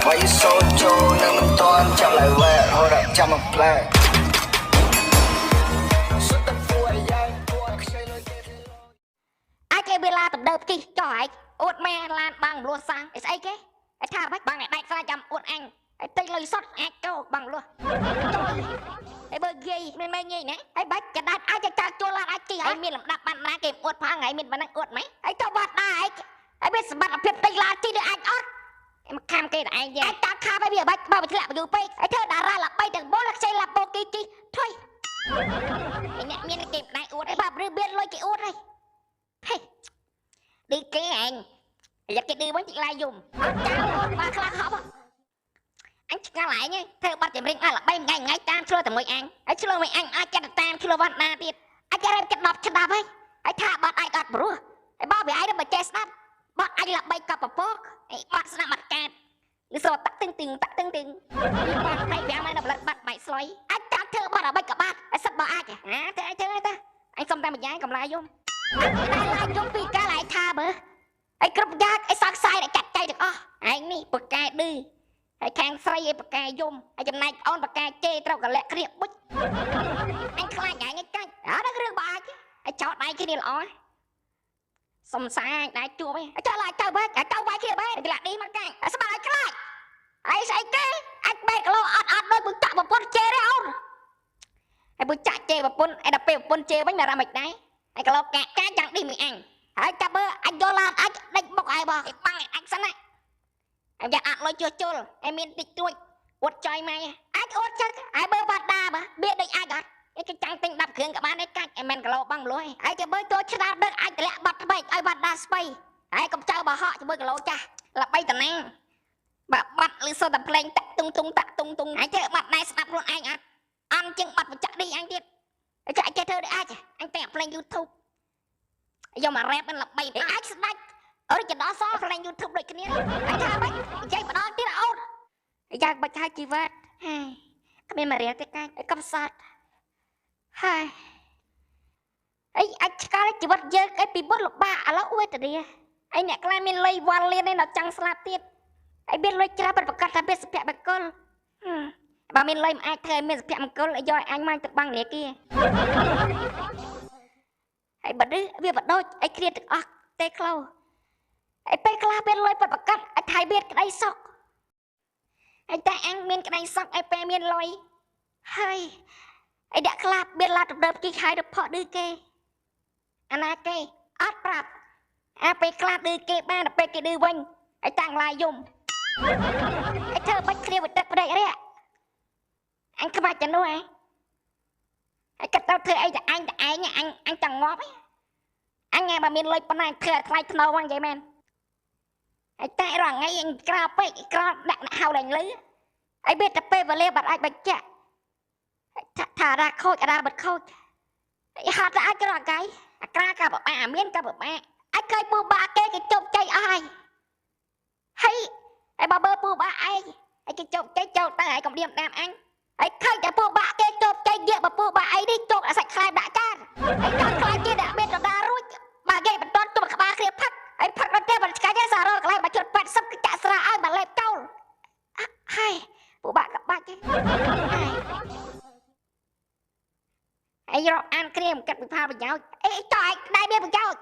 Why you so ចូលនៅមិនទាន់ចាំ like where hold up ចាំមកផ្លែសុទ្ធតែពួកអាយ៉ៃពួកខ្ចីលុយគេធ្វើ អាចគេវេលាតំដើបជីចុះឯងអួតម៉ែឡានបាំងលួសសាំងអីស្អីគេឯថាបាច់បាំងឲ្យដាច់ស្រេចចាំអួតអញឯតិចលុយសុតអាចចូលបាំងលួសចូលឯបើយាយមានម៉ែងាយណាឯបាច់កដាច់អាចចៅជួលឡានអាចជីឯមានលំដាប់បានណាគេអួតផងឯមានប៉ុណ្ណឹងអួតម៉េចឯទៅបាត់ដែរឯឯមានសមត្ថភាពតិចឡានជីឬអាចអត់ឯមកខាំគេតែឯងយាយឯតាខាបឯវាបាច់បើវាធ្លាក់យូរពេកឯធ្វើតារាល្បីទាំងបុលខ្ចីឡាបូគីជីថុយឯអ្នកមានគេមិនដែរអួតឯបាបឬមានលុយគេអួតហើយហេឌឺគេឯងយ៉ាគេឌឺវិញជីឡាយយំអត់ចៅអូនបាខ្លះហប់អញឆ្ងល់ឯងធ្វើបាត់ចម្រៀងអស់ល្បីថ្ងៃថ្ងៃតាមឆ្លោះតែមួយអញហើយឆ្លោះមួយអញអាចចិត្តតាមឆ្លោះវត្តណាទៀតអាចរែបចិត្ត10ឆ្នាំហើយហើយថាបាត់អាចអត់ព្រោះហើយបើវាឯងមិនចេះស្ដាប់បាត់អញល្បីកបពកអីបាត់ស្ដាប់អត់កាត់ឬសូតាក់ទឹងទឹងតាក់ទឹងទឹងបាត់បែកប្រាំហើយដល់ផលិតបាត់បែកស្លុយអាចចង់ធ្វើបាត់អ្វីក៏បាត់ហើយសិតបើអាចអាធ្វើអញធ្វើតាអញសុំតែម្យ៉ាងកំឡាយយំអញដែលឡាយយំពីកាលឯងថាមើលឯគ្រប់យ៉ាងឯសង្ស័យដែលចាត់ចែងទាំងអស់ឯងនេះប្រកែឌឺហើយខាងស្រីឯប្រកែយំហើយចំណែកអូនប្រកែជេរត្រូវកលៈគ្រាបុចអញខ្លាចឯងកាច់អត់រឿងបើអាចឯចោតដៃគ្នាល្អសំសាអញដែរជួបឯងចោលឡាចៅបែកចៅវាយគ្នាបែកកលាក់នេះមកកាច់ស្បាល់ឲ្យខ្លាចឯស្អីគេអាចបែកគីឡូអត់អត់ដូចពុចាក់ប្រពន្ធជេរទេអូនហើយពុចាក់ជេរប្រពន្ធឯដល់ពេលប្រពន្ធជេរវិញមករ៉ាមិនដែរឯគីឡូកាកាចាំងឌីមួយអញហើយចាប់មើលអញយកឡានអាចដេញបុកឯបងឯបាំងឯអញសិនណាអញយ៉ាអត់លុយជួសជុលឯមានតិចតួចអួតចុយម៉ៃអាចអួតចឹងហើយមើលបាត់ដាបើមានដូចអាចអត់ឯគេចាំងទិញ10គ្រឿងក៏បានដែរកាច់ឯមិនគីឡូបាំងលុយហើយគេមើលចូលឆ្លាតដឹកអាចតម្លាក់បាត់ថ្មីឲ្យបាត់ដាស្បៃហើយកុំចៅបើហក់ជាមួយគីឡូចាស់ល្បីតំណាងបើបាត់ឬសូតែភ្លេងតាក់ទុងទុងតាក់ទុងទុងហើយធ្វើបាត់ដែរស្ដាប់ខ្លួនឯងអត់អន់ជាងបាត់បច្ចៈនេះអញទៀតចាក់ចេះធ្វើដូចអាចអញតែភ្លេង YouTube យកមករ៉េបល្បីអាចស្ដាច់អរិចដល់សភ្លេង YouTube ដូចគ្នាហើយថាម៉េចនិយាយម្ដងទៀតអូនយ៉ាងបាច់ហើយជីវិតហើយគ្មានមករៀលទេកាច់កំសត់ហើយអីអាចឆ្កល់ជីវិតយើងអីពីមុនលំបាកឥឡូវវេទនាអីអ្នកខ្លះមានលុយវ៉ាន់លានឯនៅចង់ស្លាប់ទៀតអីមានលុយច្រើនប្រកាសថាមានសុភមង្គលបើមានលុយមិនអាចធ្វើឲ្យមានសុភមង្គលយកឲ្យអញមកទៅបាំងនាគារហើយបើនេះវាបដូចអីគ្នាទាំងអស់ទេក្លោអីពេលខ្លះមានលុយពិតប្រកបអីថៃមានក្តីសុខអីតែអញមានក្តីសុខអីពេលមានលុយហើយអីអ្នកខ្លះមានឡានទំនើបជីហើយទៅផកឌឺគេអាណាគេអត់ប្រាប់អាពេលខ្លះឌឺគេបានដល់ពេលគេឌឺវិញអីតាំងឡាយយំអីធ្វើបាច់គ្នាវិទឹកប្តេករាក់អញខ្មាច់ទៅនោះឯងហើយកាត់ទៅធ្វើអីតែអញតែឯងអញអញចង់ងាប់ឯងអញបើមានលុយប៉ុណ្ណាធ្វើឲ្យថ្លៃថ្នូរហ្នឹងនិយាយមែនហើយតែរាល់ថ្ងៃអញក្រពេកក្រដាក់អ្នកហៅឡើងលឺហើយវាតែពេលវេលាបាត់អាចបញ្ជាក់ថារ៉ាខូចអារ៉ាបាត់ខូចហត់តែអាចក្រកាយអាក្រាក៏បបាមានក៏បបាអាចឃើញពូបាគេគេជោគជ័យអស់ហើយហើយហើយបើបើពូបាឯងហើយគេជោគជ័យចូលទៅហើយកុំដៀមតាមអញហើយឃើញតែពូបាគេជោគជ័យងាកបើពូបាអីនេះជោគអាសាច់ខ្លែមដាក់ចានហើយចង់ខ្លាចគេដាក់មានដដារួចបើគេបន្តទុំក្បាលគ្នាផឹកហើយផឹកដល់ទេមិនឆ្កាញ់ទេសារកន្លែងបើជុត80គេចាក់ស្រាឲ្យបើលេបចូលហើយពូបាក់ក៏បាច់ទេហើយរាប់អានគ្នាមិនគិតពីផលប្រយោជន៍អីចោះឯងដែរមានប្រយោជន៍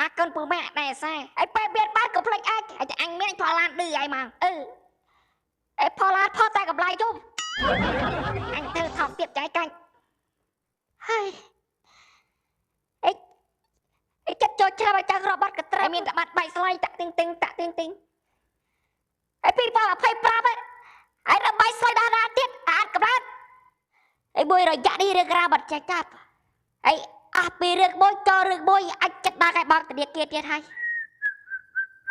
អាកូនពូម៉ាក់ដែរសែហើយពេលមានបានក៏ភ្លេចអាចហើយអញមានផលឡានឌឺឯងមកអឺអីផលឡានផលតែកម្លាយយំអញធ្វើថោកទៀតចៃកាច់ហើយអីអីចិត្តចូលច្រាប់ឲ្យចង់រាប់បាត់កត្រៃមានតែបាត់បែកស្លៃតាក់ទីងទីងតាក់ទីងទីងហើយ2025ហើយដល់បែកស្លៃដល់ណាទៀតអាតកម្រើតហើយមួយរយៈនេះរឿងរ៉ាវបាត់ចេះចាប់ហើយអស់ពីរឿងមួយចូលរឿងមួយអាចចិត្តដល់ឲ្យបងធនាគារទៀតហើយ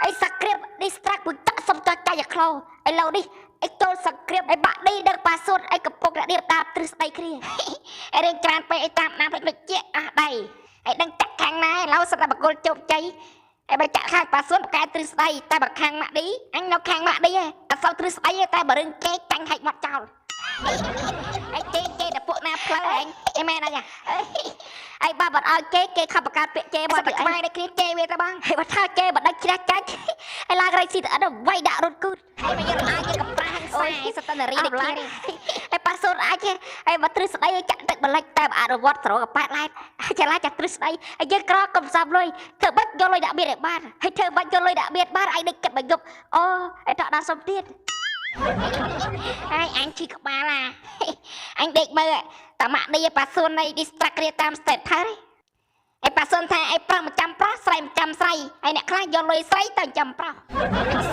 អីសក្រៀប distract ពុចាក់សុំចោះចាយឲ្យក្លោឥឡូវនេះអីចូលសក្រៀបអីបាក់ឌីដឹងប៉ាសួតអីកំពុងតែរៀបតាមទ្រឹស្ដីគ្នាអីរឿងច្រើនពេកអីតាមណាភ្លេចភ្លេចជាអស់ដៃអីដឹងចាក់ខាងណាឥឡូវសិតតែបកគលជោគជ័យអីបើចាក់ខាងប៉ាសួតបកែទ្រឹស្ដីតែបើខាងម៉ាក់ឌីអញនៅខាងម៉ាក់ឌីឯងអត់សូវទ្រឹស្ដីទេតែបើរឿងគេចាញ់ហែកមាត់ចោលអីគេគេតែពួកណាផ្លូវឯងអីមែនអីអីបើបាត់ឲ្យគេគេខំបង្កើតពាក្យគេមកតែខ្មែរនេះគ្នាគេវាទៅបងហើយបើថាគេបើដាច់ជ្រះចាច់ហើយឡើងរៃស៊ីទៅអត់វាយដាក់រត់គូតហើយមកយើងអាចគេ សតនារីដូចគ្នាហើយប៉ាសូនអាចហើយបើទ្រឹស្ដីចាក់ទឹកបលិចតែអនុវត្តស្រកប៉ែតឡែតចាឡាចាទ្រឹស្ដីហើយយើងក្រកុំសាប់លុយធ្វើបាច់យកលុយដាក់បៀតឲ្យបានហើយធ្វើបាច់យកលុយដាក់បៀតបានឯងដឹកគិតបើយប់អូហើយតដល់សុំទៀតហើយអញឈឺក្បាលអាអញដេកមើលតាម៉ាក់នេះប៉ាសូននៃ distract គ្នាតាម status ឯប៉ាសុនថាឯប្រុសមិនចាំប្រុសស្រីមិនចាំស្រីហើយអ្នកខ្លះយកលុយស្រីទៅចាំប្រុស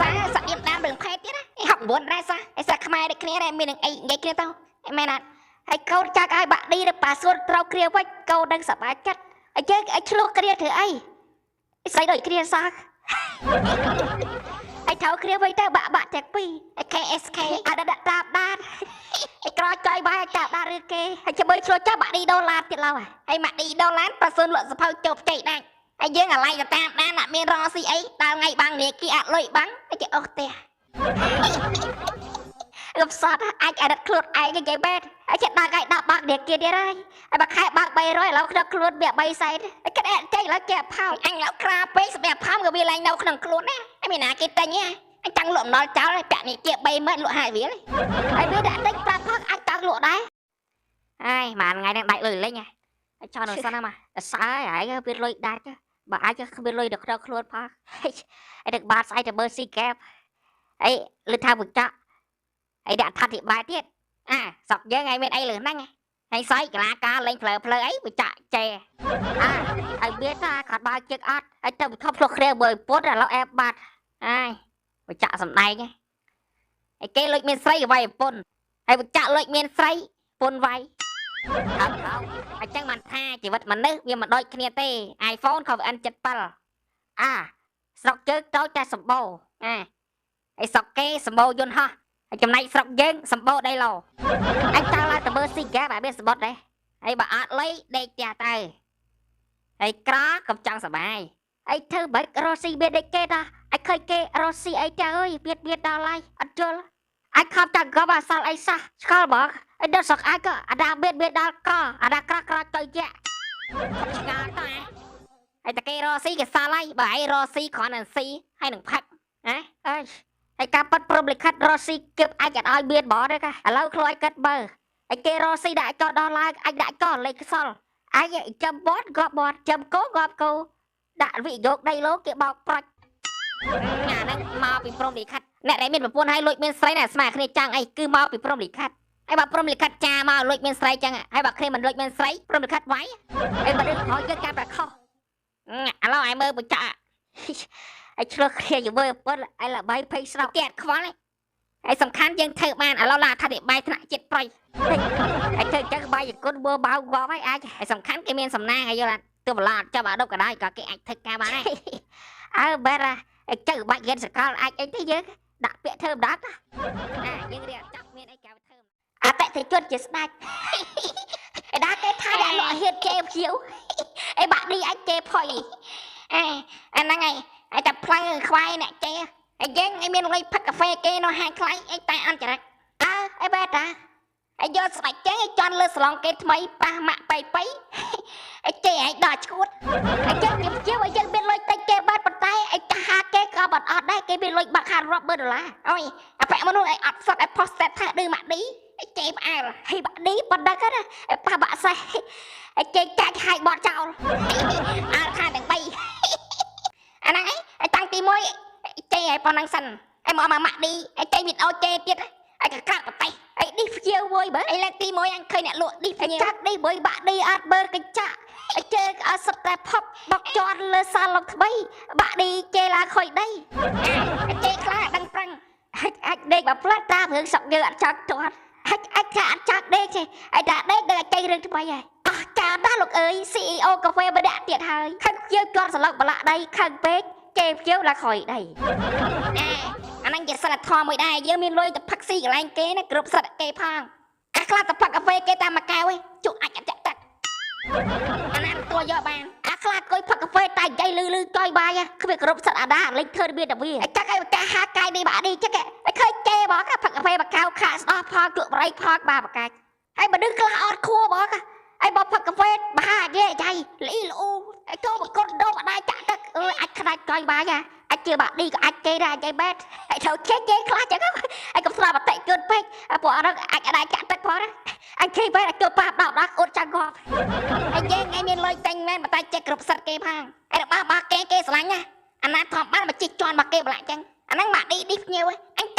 សាសាក់ៀមតាមរឿងផែទៀតណាឯ69ដែរសាឯសាខ្មែរដូចគ្នាដែរមាននឹងអីនិយាយគ្នាទៅឯមែនអត់ហើយកូនចាក់ឲ្យបាក់ឌីឬប៉ាសុនត្រូវគ្នាវិញកូននឹងសប្បាយចិត្តហើយយើងឲ្យឆ្លោះគ្នាធ្វើអីស្រីដូចគ្នាសោះហើយត្រូវគ្នាវិញទៅបាក់បាក់ទាំងពីរ KSK អត់ដាក់តាមដានឯក្រចុយបាយចាប់ដានឬគេហើយចាំមើលឆ្លោះចាស់បាក់ឌីដុល្លារទៀតឡើយហើយម៉ាក់ឌីដុល្លារប៉ាសុនលក់សភៅជោគជ័យដាច់ហើយយើងអាឡ័យទៅតាមដានអត់មានរកស៊ីអីដល់ថ្ងៃបាំងនេះគេអត់លុយបាំងហើយគេអស់ផ្ទះកុំសតអាចអាណិតខ្លួនឯងនិយាយបែបហើយចិត្តដល់ថ្ងៃដាក់បាក់នេះគេទៀតហើយហើយបើខែបាក់300ឥឡូវក្នុងខ្លួនវា3សែនហើយគិតអត់ចេញឥឡូវគេអផោអញឥឡូវក្រាពេកសម្រាប់ផោមក៏វាឡើងនៅក្នុងខ្លួនដែរហើយមានណាគេទិញហ៎អញចង់លក់អំណុលចោលហើយពាក់នេះជា30000លក់50រៀលហើយវាដាក់ទិញប្រាប់ផងអាចចង់លក់ដែរហើយមួយថ្ងៃហ្នឹងដាច់លុយលេងហើយចោលនៅសិនណាមកសើហើយវាលុយដាច់បើអាចគ្មានលុយនៅក្នុងខ្លួនផងហើយដឹកបាតស្អែកទៅមើលស៊ីកែបហើយលឺថាវិចាក់ហើយដាក់ថាធិបាយទៀតអាស្រុកយើងហើយមានអីលើហ្នឹងហើយស្អីកលាការលេងផ្លូវផ្លូវអីវិចាក់ចេអាហើយមានថាគាត់បើជឹកអត់ហើយទៅវិខផ្លោះគ្នាមួយពុតឥឡូវអែបបាត់ហើយវិចាក់សំដែងហើយគេលុចមានស្រីវាយប្រពន្ធហើយវិចាក់លុចមានស្រីពុនវាយថោថោអញ្ចឹងបានថាជីវិតមនុស្សវាមិនដូចគ្នាទេ iPhone ខុស N77 អាស្រុកជើងតូចតែសម្បូរអាហើយស្រុកគេសម្បូរយន្តហោះហើយចំណែកស្រុកយើងសម្បូរដីឡូអញតើឡើងទៅមើលស៊ីហ្គេមឲ្យមានសម្បត្តិដែរហើយបើអត់លុយដេកផ្ទះទៅហើយក្រកុំចង់សប្បាយហើយធ្វើម៉េចរកស៊ីមានដូចគេតាអញឃើញគេរកស៊ីអីចាអើយបៀតបៀតដល់ហើយអត់យល់អញខំតែកបអសល់អីសោះឆ្កល់ហ្មងអញដល់ស្រុកអញក៏អាដាបៀតបៀតដល់កអាដាក្រក្រទៅជាឆ្ងល់តាហើយតែគេរកស៊ីគេសល់ហើយបើឯងរកស៊ីគ្រាន់តែស៊ីហើយនឹងផឹកណាអើយហើយការប៉ັດព្រមលិខិតរកស៊ីគៀបអាចអត់ឲ្យមានហ្មងទេកាឥឡូវខ្លួនឯងគិតមើលហើយគេរកស៊ីដាក់ចោលដល់ឡើងអញដាក់ចោលលេខខ្សលអញចាំបត់ងាប់បត់ចាំគោងាប់គោដាក់វិយោគដីលោកគេបោកប្រាច់អាហ្នឹងមកពីព្រមលិខិតអ្នកដែលមានប្រពន្ធហើយលួចមានស្រីណាស្មើគ្នាចាំងអីគឺមកពីព្រមលិខិតហើយបើព្រមលិខិតចាមកលួចមានស្រីចឹងហើយបើគ្នាមិនលួចមានស្រីព្រមលិខិតវាយហើយបើដឹងក្រោយយើងកាប់តែខុសឥឡូវឲ្យមើលបញ្ចក់ហើយឆ្លោះគ្នាជាមួយប្រពន្ធឲ្យល្បីភ័យស្រុកគេអត់ខ្វល់ទេហើយសំខាន់យើងធ្វើបានឥឡូវឡាអធិប្បាយថ្នាក់ជាតិប្រៃហើយធ្វើចឹងបាយគុណមើលបៅងាប់ហើយអាចហើយសំខាន់គេមានសំណាងហើយយល់អត់ទោះបន្លាអត់ចាប់អាដប់ក៏ដោយក៏គេអាចធ្វើការបានដែរអើបែរអញ្ចឹងបាច់រៀនសកលអាចអីទេយើងដាក់ពាក្យធ្វើម្ដងណាយើងរៀនចាប់មានអីគេធ្វើអតិថិជនជាស្ដេចឯណាគេថាអ្នកលក់ហ៊ានជេរភ្ញៀវអីបាក់នេះអាចជេរផុយអេអាហ្នឹងហើយហើយតែផ្លូវខ្វាយអ្នកជេរហើយយើងឯមានលុយផឹកកាហ្វេគេនៅហាងថ្លៃអីតែអន់ចរិតអើអីបែរតាហើយយកស្បែកជើងឲ្យជន់លើសាឡុងគេថ្មីប៉ះម៉ាក់ប៉ៃប៉ៃឲ្យជេរឲ្យដល់ឈួតហើយយើងជាភ្ញៀវឲ្យយើងមានលុយតិចគេបានប៉ុន្តែឲ្យចាស់ហាគេក៏មិនអត់ដែរគេមានលុយបាក់ខាតរាប់ម៉ឺនដុល្លារអូយអាពាក់មនុស្សឲ្យអត់សតឲ្យផុសស្តេតថាឌឺម៉ាក់ឌីឲ្យជេរផ្អើលហើយបាក់ឌីប៉ុណ្ណឹងណាឲ្យប៉ះបាក់សេះឲ្យជេរចាច់ហើយបត់ចោលអើខាទាំង3អាហ្នឹងឯងឲ្យតាំងទី1ជេរឲ្យប៉ុណ្ណឹងសិនឲ្យមកម៉ាក់ឌីឲ្យជេរវីដេអូជេរទៀតឲ្យកក្រាក់ប្រទេសអីឌីភ្ជាវមួយបើអីលើកទី1អញឃើញអ្នកលក់ឌីភ្ញៀវចាក់ឌីមួយបាក់ឌីអត់មើលកញ្ចាក់អីជើអត់សុទ្ធតែផប់បកជន់លើសាឡុកថ្មីបាក់ឌីជេរឡើងខុយដីអាជេរខ្លះដឹងប្រឹងអាចដេកបើផ្លាត់តាមរឿងសក់យើងអត់ចង់ទាត់អាចថាអត់ចង់ដេកទេអីតាដេកដឹងតែចេញរឿងថ្មីហើយអស់ចាណាស់លោកអើយ CEO កាហ្វេម្នាក់ទៀតហើយខឹងភ្ញៀវជាប់សន្លឹកប្រឡាក់ដីខឹងពេកជេរភ្ញៀវឡើងខុយដីអាហ្នឹងជាសិលធម៌មួយដែរយើងមានលុយទៅផឹកស៊ីកន្លែងគេណាគ្រប់សិតគេផងអាខ្លះទៅផឹកកាហ្វេគេតាមមួយកែវឯងជក់អាចអត់ចាក់ទឹកអាណាទទួលយកបានអាខ្លះអង្គុយផឹកកាហ្វេតែនិយាយលឺលឺចុយបាយគ្មានគ្រប់សិតអាដាលេចធ្វើមានតែវាអញ្ចឹងឲ្យការហាកាយនេះបាក់នេះចឹងឲ្យឃើញគេហ្មងផឹកកាហ្វេមួយកែវខាកស្ដោះផលជក់បរិយផលបាបកាច់ហើយមនុស្សខ្លះអត់ខួរហ្មងហើយបើផឹកកាហ្វេមហាយេចៃលីលូឲ្យចូលមកកូនដុំអត់ដែរចាក់ទឹកអើយអាចខ្លាចចុយបាយអាចជាបាក់ឌីក៏អាចគេដែរចៃបែតហើយត្រូវចេះគេខ្លះចឹងហើយកុំស្លាប់អតិជនពេក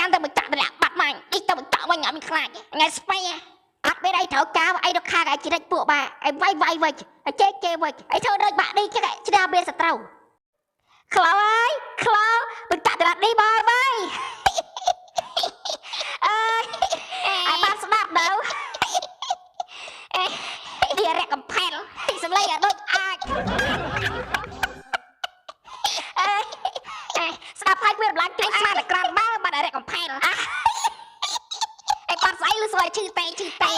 កាន់តែមកចាក់តម្លាក់បាត់មកនេះទៅមកចាក់វិញអត់មានខ្លាចថ្ងៃស្បៃអត់មានអីត្រូវការអីដល់ខាងឯងជ្រិចពួកបាឯងវាយវាយវិញឯងជេជេវិញឯងធ្វើដូចបាក់នេះចឹងឈ្នះមានសត្រូវខ្លោហើយខ្លោមកចាក់តម្លាក់នេះមកហើយអើយឲ្យបានស្ដាប់ដល់អេវារកកំផែលសំឡេងឲ្យដូចអាចអេស្ដាប់ហើយវារំឡើងជួយស្មានតែក្រាន់បើបាត់រកកំផែលអេបាត់ស្អីឬស្អីឈឺតេឈឺតេ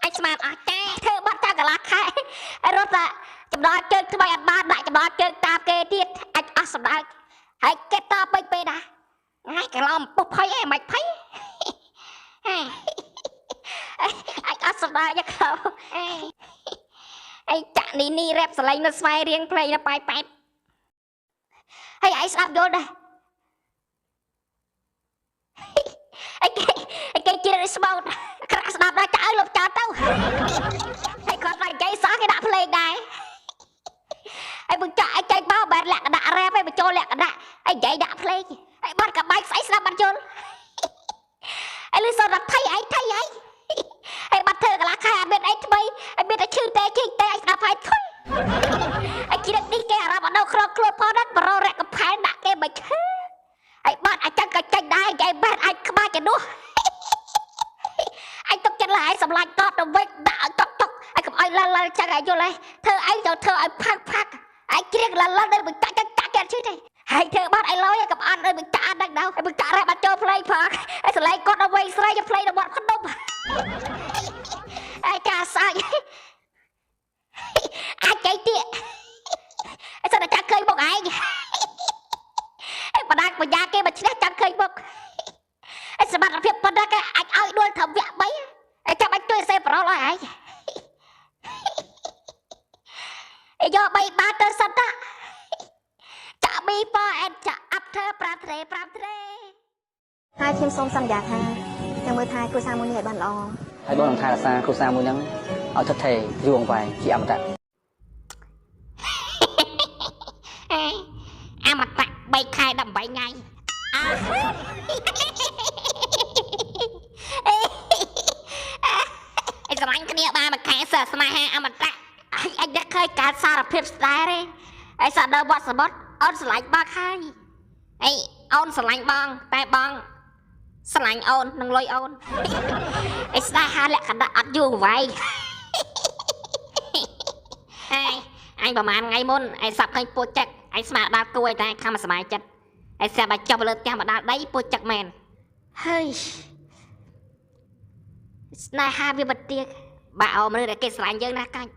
អញស្មានអស់ចាធ្វើបាត់តាកន្លះខែរត់តែចំណល់ជើងថ្មីអត់បានដាក់ចំណល់ជើងតាមគេទៀតអញអស់សម្ដៅហើយគេតពេកពេលណាថ្ងៃកន្លងពុះភ័យអីមិនភ័យអញអត់សម្ដៅយកខោអីចាក់នេះនេះរ៉េបសលេងនៅស្វែរៀងភ្លេងនៅប៉ៃប៉ែតហើយឯងស្ដាប់យល់ដែរអីគេអីគេជាស្មោតក្រាក់ស្ដាប់ដល់ចៅលុបចោលទៅហើយគាត់តែនិយាយសោះគេដាក់ភ្លេងដែរហើយបើចាក់ឲ្យចេញមកបែរលក្ខណៈរ៉េបឲ្យបញ្ចូលលក្ខណៈហើយនិយាយដាក់ភ្លេងហើយបាត់កបែកស្អីស្ដាប់បាត់យល់ហើយលឺសូរថៃអីថៃអីហើយបាត់ធ្វើកន្លះខែអត់មានអីថ្មីហើយមានតែឈឺទេឈឺទេឲ្យស្ដាប់ហើយធុយហើយជីវិតនេះគេអារម្មណ៍អត់នៅក្នុងខ្លួនផងហ្នឹងបររកកំផែនដាក់គេមិនឈឺហើយបាត់អញ្ចឹងក៏ចេញដែរនិយាយបែរអាចក្បាលជំនួសអញទុកចិត្តឡើយសម្លាញ់កប់ទៅវិញដាក់ឲ្យតុកតុកឲ្យកុំឲ្យលលចឹងឲ្យយល់ហើយធ្វើអីទៅធ្វើឲ្យផាក់ផាក់ឯងជ្រៀងលលដល់មិនចាក់ចាក់ចាក់ឈឺទេហើយធ្វើបាត់ឲ្យលយកុំអត់ឲ្យមិនចាក់អត់ដឹងដល់ឲ្យមិនចាក់រ៉ាបាត់ចូលភ្លេងផងហើយសលេងគាត់ដល់វៃស្រីភ្លេងដល់មាត់ភ្នំហើយចាសើចអាចចៃទៀតហើយសិនតែចាក់ឃើញមុខឯងហើយបដាបញ្ញាគេមកឈ្នះចាំឃើញមុខហើយសមត្ថភាពប៉ុណ្ណាគេអាចឲ្យដួលត្រឹមវគ្គ3ហើយចាំបាច់ជួយសេប្រុលឲ្យឯងយក3បាតទៅសិនតាចាក់ before and ចាក់ after 5ត្រេ5ត្រេហើយខ្ញុំសូមសន្យាថានឹងមើលថែគ្រួសារមួយនេះឲ្យបានល្អហើយបងនឹងថែរក្សាគ្រួសារមួយហ្នឹងឲ្យថិតថេរយូរអង្វែងជាអមតៈអមតៈ3ខែ18ថ្ងៃអីស្រឡាញ់គ្នាបានមួយខែសើស្នេហាអមតៈអញដឹកឃើញការសារភាពស្នេហ៍ទេអីសដល់វត្តសមុទ្រអូនស្រឡាញ់បងហើយអីអូនស្រឡាញ់បងតែបងស្រឡាញ់អូននឹងលុយអូនអីស្នេហាលក្ខណៈអត់យូរវែងអេអញប្រហែលថ្ងៃមុនអញសាប់ឃើញពូចឹកអញស្មានដល់គួយតែខំសប្បាយចិត្តអញស្រាប់តែចុះលើផ្ទះមកដល់ដីពូចឹកមែនហើយស្នេហាវាមិនទៀងបាក់អមមនុស្សដែលគេស្រឡាញ់យើងណាកាច់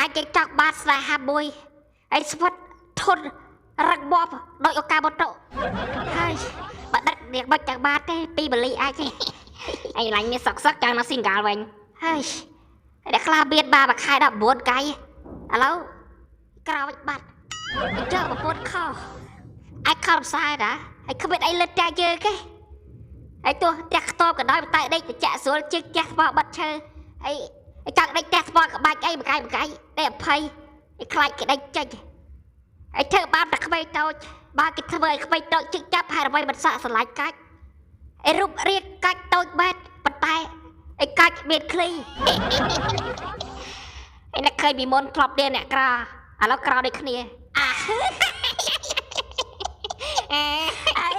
អាចគេចង់បានស្នេហាមួយហើយស្វិតធន់រឹងមាំដោយឱកាសម៉ូតូហើយបើដឹកនាងមិនចង់បានទេពីបលីអាចទេអញឡាញមានសក់សក់ចង់នៅស៊ីងហ្គាល់វិញហើយអ្នកខ្លះមានបានមួយខែ19កាយឥឡូវក្រោយបាត់ចើប្រពន្ធខុសអាចខំផ្សាយណាហើយគ្មានអីលិតតែយើងទេហើយទោះផ្ទះខ្ទមក៏ដោយតែដេកត្រជាក់ស្រួលជាងផ្ទះថ្មបាត់ឈើហើយចង់ដេកផ្ទះថ្មក្បាច់អីមួយកែមួយកែដេកអភ័យខ្លាចគេដេកចេញហើយធ្វើបាបតែក្មេងតូចបើគេធ្វើឲ្យក្មេងតូចជឹកចាប់ហើយអ្វីមិនសក់ស្រឡាញ់កាច់ឯរូបរាងកាច់តូចបែតប៉ុន្តែឯកាច់មានឃ្លីឯអ្នកឃើញពីមុនធ្លាប់រៀនអ្នកក្រឥឡូវក្រដូចគ្នាអាអី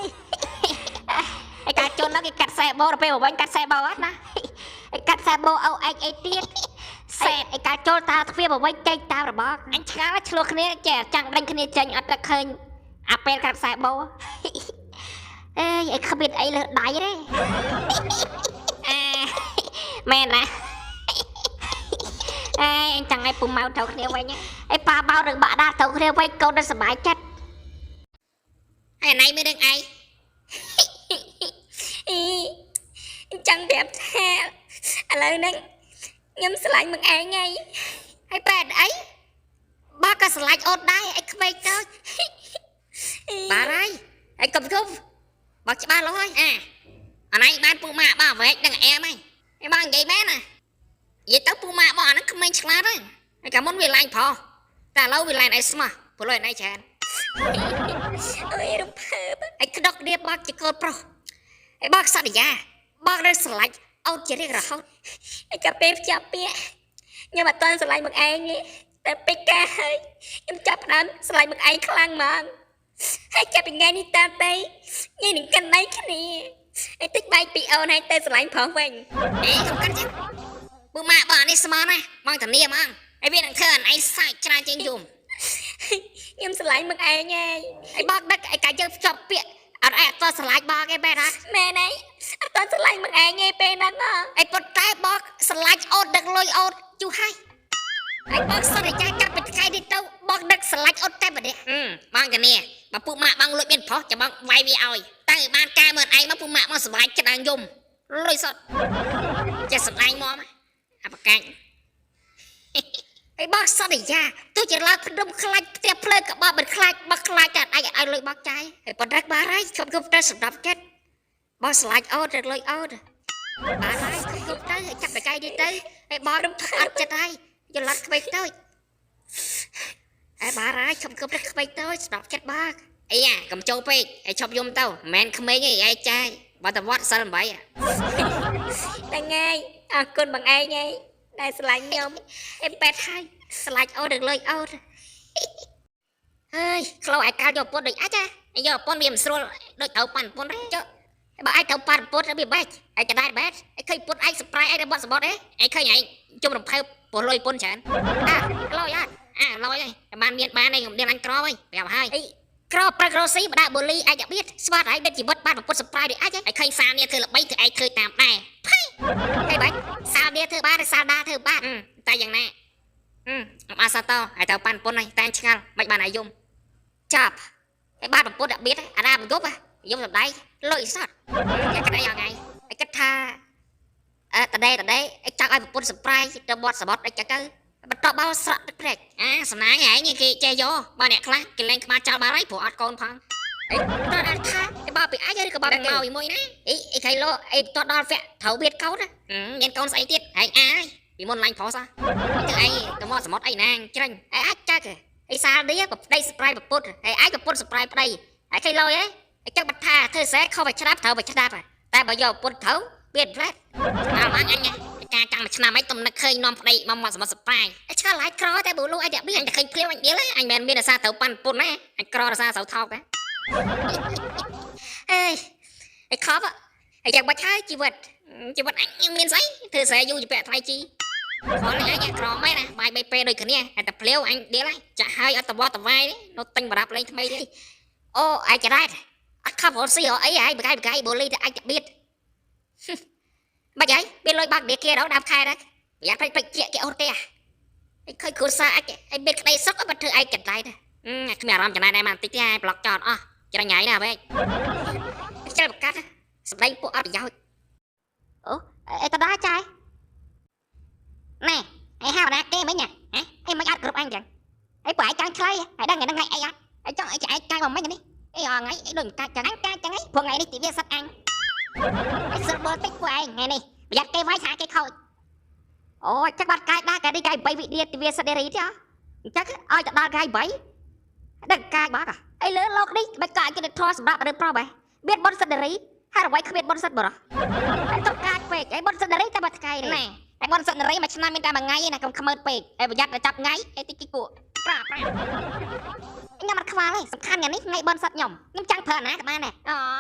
ឯកាជនហ្នឹងគេកាត់ខ្សែបោដល់ពេលមកវិញកាត់ខ្សែបោអត់ណាឯកាត់ខ្សែបោអូអេអីទៀតសែតឯកាចូលតាទ្វារមកវិញចេញតាមរបកអញឆ្ងល់ឆ្លោះគ្នាចេះចាំងដេញគ្នាចេញអត់តែឃើញអាពេលកាត់ខ្សែបោអេយឯគ្មានអីលើដៃទេអាមែនណាអេអញចង់ឲ្យពុំម៉ៅត្រូវគ្នាវិញឯប៉ាបោនឹងបាក់ដាត្រូវគ្នាវិញកូននឹងសប្បាយចិត្តហើយណៃមើលរឿងឯងអញ្ចឹងប្រាប់ថាឥឡូវហ្នឹងខ្ញុំស្រឡាញ់មកឯងហើយហើយបែរអីបើក៏ស្រឡាញ់អូនដែរអីក្មេងតូចបាទហើយហើយកុំធំបើច្បាស់លាស់ហើយអាអាណៃបានពូម៉ាក់បើវែកនឹងអែមហើយហើយបងនិយាយមែនណានិយាយទៅពូម៉ាក់បងអាហ្នឹងក្មេងឆ្លាតហើយហើយកាលមុនវាឡាញ់ប្រុសតែឥឡូវវាឡាញ់ឯស្មោះព្រោះឯណៃច្រើនអើយរំភើបឯក្តុករៀបមកជាកូនប្រុស ឯបងសន្យាបងនៅស្រឡាញ់អូនជារៀងរហូតឯកាពេលភ្ជាប់ពាក្យខ្ញុំអត់ទាន់ស្រឡាញ់មកឯងទេតែពេកការហើយខ្ញុំចាប់ផ្ដើមស្រឡាញ់មកឯងខ្លាំងហ្មងហើយចាប់ពីថ្ងៃនេះតាមទៅញ៉ៃនឹងកាន់ដៃគ្នាឯតិចបែកពីអូនហើយទៅស្រឡាញ់ផងវិញអេកុំកាន់ចឹងពូម៉ាក់បងអានេះស្មណាបងធានាហ្មងហើយវានឹងធ្វើអានឯងសាច់ច្រើនជាងយំខ្ញុំស្រឡាញ់មកឯងហើយឯបងដឹកឯកាយើងភ្ជាប់ពាក្យអត់ឯងអត់តស្រឡាញ់បងឯងបែរណាមែនហើយអត់តស្រឡាញ់មកឯងឯងពេលហ្នឹងឯប៉ុន្តែបងស្រឡាញ់អូនដឹកលុយអូនយូរហើយឯបងសន្យាចាប់ពីថ្ងៃនេះទៅបងដឹកស្រឡាញ់អូនតែម្នាក់បងធានាបើពួកម៉ាក់បងលួចមានប្រុសចាំបងវាយវាឲ្យតែបានកែមើលឯងមកពួកម៉ាក់មកសុបាយចិត្តឲ្យយំលុយសុតចេះសម្ដែងមកអាបកាញ់ឯបងសន្យាទោះជាឡើងភ្នំខ្លាច់ផ្ទះភ្លើងក៏បងមិនខ្លាចបងខ្លាចតែឯងឲ្យលុយបងចាយហើយប៉ុណ្ណឹងបានហើយឈប់គប់ទៅសម្រាប់ចិត្តបងស្រឡាញ់អូនរកលុយអូនបានហើយគប់ទៅចាប់បកាយនេះទៅហើយបងរំអត់ចិត្តហើយយល់ឡាត់ក្មេងតូចឯបានហើយឈប់គប់ទៅក្មេងតូចសម្រាប់ចិត្តបងអីយ៉ាកុំចូលពេកហើយឈប់យំទៅមិនមែនក្មេងទេឯងចាយបើតវត្តសិល8តែថ្ងៃអរគុណបងឯងហើយដែលស្រឡាញ់ខ្ញុំអេប៉ែតហើយស្រឡាញ់អូននឹងលុយអូនហើយក្លោឯកាលយកប្រពន្ធដូចអាចឯងយកប្រពន្ធវាមិនស្រួលដូចត្រូវប៉ាន់ប្រពន្ធទេចុះបើឯងត្រូវប៉ាន់ប្រពន្ធវាបែកឯងកដែរបែកឯងឃើញប្រពន្ធឯងសប្រៃឯងនៅបាត់សបត់ទេឯងឃើញឯងជុំរំភើបព្រោះលុយប្រពន្ធច្រើនអាលុយអត់អាលុយហើយបានមានបានឯងខ្ញុំដៀលអញក្រហើយប្រាប់ហើយអីក្រប្រឹករស៊ីបដាបូលីឯងបៀតស្វាតឯងដឹកជីវិតបានប្រពន្ធសប្រៃដូចអាចឯងឃើញសានេះធ្វើល្បីធ្វើឯងធ្វើតាមដែរផៃហេបាច់សានេះធ្វើបានសាដាធ្វើបានតែយ៉ាងណាអមអាសាតហើយត្រូវប៉ាន់ប្រពន្ធហើយតែឆ្ងល់មិនបានអាយំចាប់ហើយបានប្រពន្ធដាក់បៀតអាណាមិនគប់យំសំដីលុយសតយ៉ាងក្តីយ៉ាងថ្ងៃឯគិតថាអឺតដេតដេចង់ឲ្យប្រពន្ធសប្រៃទៅបត់សបត់អីចឹងទៅបន្តបោស្រក់ទឹកព្រែកអាសំណាងឯងគេចេះយកបើអ្នកខ្លះគេលែងក្បាលចោលបាត់ហើយព្រោះអត់កូនផងអីតើអត់ថាបើពីអាចឬក៏បើមកមួយណាអីអីខៃលោអីតដល់វគ្គត្រូវបៀតកូនមានកូនស្អីទៀតឯងអាយពីមុនឡាញ់ប្រុសទៅឯងទៅមកសមុទ្រអីណាច្រាញ់ឯអាចចាក់អីសាលនេះប្តីសប្រៃប្រពន្ធឯអាចប្រពន្ធសប្រៃប្តីឯខៃលោឯងចឹងបាត់ថាធ្វើស្រែខុសទៅច្រាប់ត្រូវទៅច្រាប់តែបើយកប្រពន្ធត្រូវបៀតផ្លែតអើអញអញការចាំមួយឆ្នាំអីទំនឹកឃើញនាំប្តីមកមកសមុទ្រសប្រៃឆ្កល់ឡាយក្រតែបើលូអញតែបៀអញតែឃើញភ្លាមអញដៀលអញមិនមានអាសាត្រូវប៉ាន់ប្រពន្ធណាអញក្រអាសាស្រូវថោកណាអេអីខប់អីយ៉ាងបាច់ហើយជីវិតជីវិតអញមានស្អីធ្វើស្រែយូរជាពាក់ថ្លៃជីខលអញក្រមែនណាបាយបីពេលដូចគ្នាតែភ្លាវអញដៀលហើយចាក់ហើយអត់តវតវាយនៅទិញបារាប់លេងថ្មីទេអូឯចរ៉ាត់អត់ខំរត់ស៊ីអីហើយបកាយបកាយបូលីតែអញបៀតបាច់ហើយមានលុយបាក់ដេគេដល់ដើមខែដែរប្រយ័ត្នពេចពេចជាគេអូនទេអីឃើញគ្រួសារអញឯមានក្តីសុខអត់ធ្វើឯងកណ្ដៃដែរគ្មានអារម្មណ៍ចំណែកដែរមកបន្តិចទេប្លុកចោលអស់ច្រាញ់ញ៉ៃណាវិញច្រាញ់បកាត់សម្ដីពួកអត់ប្រយោជន៍អូអីតដាចាយណែអីហៅណាគេមិញហ៎អីមិនអត់គ្រប់អញចឹងអីពួកឯងចង់ឆ្លៃហើយដឹងថ្ងៃហ្នឹងថ្ងៃអីអត់អីចង់អីចែកកាយមកមិញនេះអីអថ្ងៃអីដូចកាច់ចឹងអញកាច់ចឹងអីព្រោះថ្ងៃនេះទិវាសិតអញអីស្របតិចពួកឯងថ្ងៃនេះប្រយ័ត្នគេវាយថាគេខូចអូចឹងបាត់កាយដែរកាយនេះកាយ8វិនាទីទិវាសិតនារីទេអញ្ចឹងឲ្យទៅដល់កាយ8ដឹងកាយបាត់អីលើលោកនេះមិនកាយគេធေါ်សម្រាប់ឬប្រុសហ៎មានបុណ្យសិតនារីហើយអ្វីគ្មានបុណ្យសិតបរោះហើយទៅកាយពេកអីបុណ្យសិតនារីតែមួយថ្ងៃទេណែតែបុណ្យសិតនារីមួយឆ្នាំមានតែមួយថ្ងៃឯណាកុំខ្មើតពេកហើយប្រយ័ត្នតែចាប់ថ្ងៃអីតិចតិចពួកប្រាប្រាខ្ញុំអត់ខ្វល់ទេសំខាន់ថ្ងៃនេះថ្ងៃបុណ្យសិតខ្ញុំខ្ញុំចង់ប្រើណាក៏បានដែរ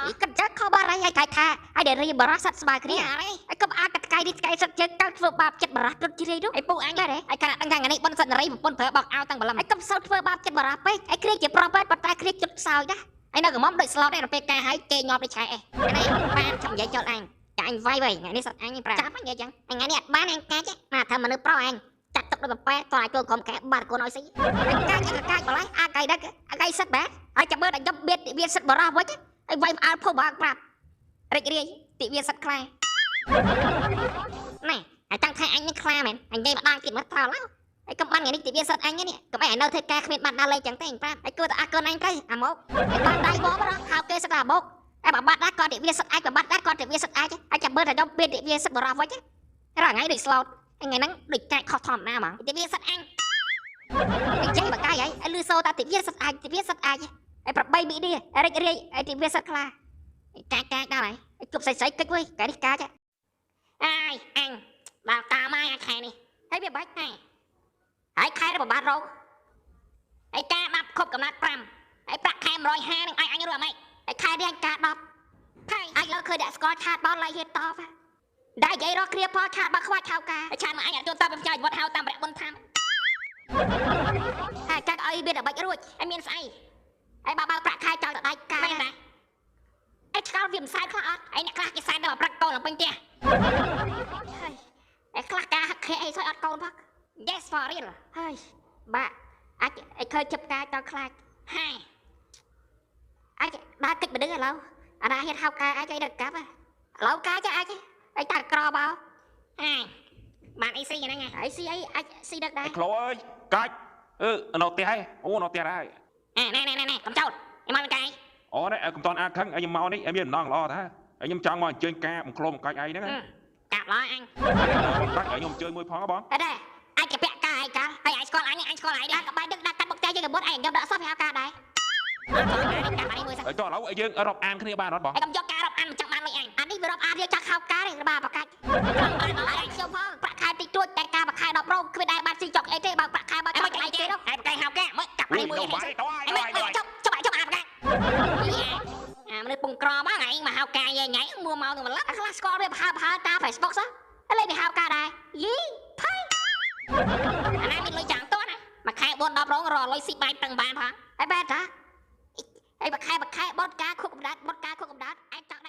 អូគិតចឹងខុសបាត់ហើយហើយថាហើយដែលរៀបបរោះសិតស្មើគ្នាហើយកុំអាចតែថ្ងៃនេះថ្ងៃសិតជើងទៅធ្វើបាបចិត្តបរោះទុតជ្រាយនោះឯពូអញដែរហើយខណៈដឹងថាថ្ងៃនេះបុណ្យសិតនារីប្រពន្ធប្រើបោកអោតាំងបលឹមហើយកុំសូវធ្វើបាបចិត្តបរោះពេកហើយគ្រាជាប្រុសពេកប៉ុន្តែគ្រាជុតខ្សោយណាហើយនៅក្រមុំដូចស្លោតឯដល់ពេលការហើយគេងាប់ដូចឆែអេនេះបានចាំនិយាយចូលអញចាអញវាយវិញថ្ងៃនេះសិតអញប្រាចាប់អញនិយាយចឹងថ្ងៃនេះអត់បានអញកាចណាធ្វើមនុស្សប្រុសអញចាត់ទុកដូចប៉ែតឲ្យចូលក្រុមកែបាត់កូនឲ្យស៊ីអញកាចអញកាចបលៃអាកៃដឹកអាកៃសិតបាទហើយចាំមើលដល់ខ្ញុំបៀតវាសិតបរោះវិញហើយវាយផ្អើលភពបងប្រាប់រិចរាយទិវាសិតខ្លាណែហើយចង់ថាអញនឹងខ្លាមែនអញនិយាយម្ដងទៀតមើលត្រូវឡើយហើយកុំបានថ្ងៃនេះទិវាសិតអញនេះកុំឲ្យនៅធ្វើការគ្មានបានដើរលេងចឹងទេអញប្រាប់ហើយគួរតែអរគុណអញទៅអាមកហើយបានដៃបងហៅគេសិតអាមកហើយបើបាត់ដែរក៏ទិវាសិតអាចបើបាត់ដែរក៏ទិវាសិតអាចហើយចាំមើលតែខ្ញុំបៀតទិវាសិតបរោះវិញរាល់ថ្ងៃដូចស្លោតថ្ងៃហ្នឹងដូចកាច់ខុសធម្មតាហ្មងទិវាសិតអញអញ្ចឹងបើកាយហើយលឺសូតាទិវាសិតអាចទិវាសិតអាចហើយ8មីនេះរិចរាយហើយទិវាសិតខ្លាកាច់កាច់ដល់ហើយ ជប់ស្អីស្អីកិច្ចវើយកែនេះកាចអាយអញដល់តាមហើយខែនេះហើយវាបាច់ហើយហើយខែនេះប្រហែលរោហើយការ10ខប់កំណត់5ហើយប្រាក់ខែ150នឹងឲ្យអញរស់អាម៉េចហើយខែនេះអញការ10ហើយអញលើឃើញអ្នកស្គាល់ឆាតបោលឡៃហេតតបដែរនិយាយរកគ្រាផលឆាតបើខ្វាច់ឆៅការហើយឆាតមកអញអត់ចូលតបផ្សាយវត្តហៅតាមរៈបុនថាមហើយកាត់ឲ្យមានតែបាច់រួចហើយមានស្អីហើយបើបើប្រាក់ខែចោលទៅដៃការមែនដែរឯឆ្កល់វាមិនសែនខ្លះអត់ឯអ្នកខ្លះគេសែនដល់ប្រាក់កូនឡើងពេញផ្ទះហើយឯខ្លះការហឹកខែអីសោយអត់កូនផង Yes for real ហើយបាក់អាចឯឃើញជិបការចោលខ្លាចហើយអាចដើរកិច្ចមនុស្សឥឡូវអាណាហ៊ានហៅការអាចអីដល់កាប់ឥឡូវការចាអាចអីតាក្របោហើយបានអីស៊ីហ្នឹងអីស៊ីអីអាចស៊ីដឹកដែរ ក្លោអើយកាច់អឺនៅផ្ទះហើយអូនៅផ្ទះដែរ ណែណែណែណែកុំចោលអីមកកាយ អូនេះកុំតន់អាខឹងខ្ញុំមកនេះមានម្ដងល្អតាខ្ញុំចង់មកអញ្ជើញការបង្ក្លំកាច់ឯងហ្នឹង កាប់ឡើយអញ កាច់ឲ្យខ្ញុំអញ្ជើញមួយផងបង អត់ដែរអាចកពាក់ការឯកាហើយឯងស្គាល់អញអញស្គាល់ឯងដែរកបាយដឹកដាក់កាត់បុកតែយើងកមុតឯងខ្ញុំដាក់សោះវាហៅការដែរអត់កាប់អានេះមួយសិន ហើយតោះឥឡូវយើងរាប់អានគ្នាបានអត់បង ឯងកុំយកការរាប់អានមិនចង់បានលុយអញអានេះវារាប់អានយើងចង់ហៅការទេបាទបកាច់បានអត់ខ្ញុំផងប្រាក់ខែតិចតួចតែការបខែ10រោងគ្មានដែរបានស៊ីចុកអីទេបើប្រាក់ខែបើចុកអីទេនោះឯងបកាយហៅការមើលកាប់អានេះមួយ បាយតោះ ឯងចុកចុកចុកអាបកាច់អាមនុស្សពងក្រមកឯងមកហៅការយាយញ៉ៃមួមកទៅម្លឹកខ្លះស្គាល់វាប្រហើប្រហើតាម Facebook សោះឥឡូវវាហៅការដែរយីផៃអាណាមានលុយចាំងតណាមួយខែ4 10រងរលុយស៊ីបាយប្រឹងបានផងហើយបែរតាហើយមួយខែមួយខែបត់ការខុបកម្ដៅបត់ការខុបកម្ដៅឯងចង់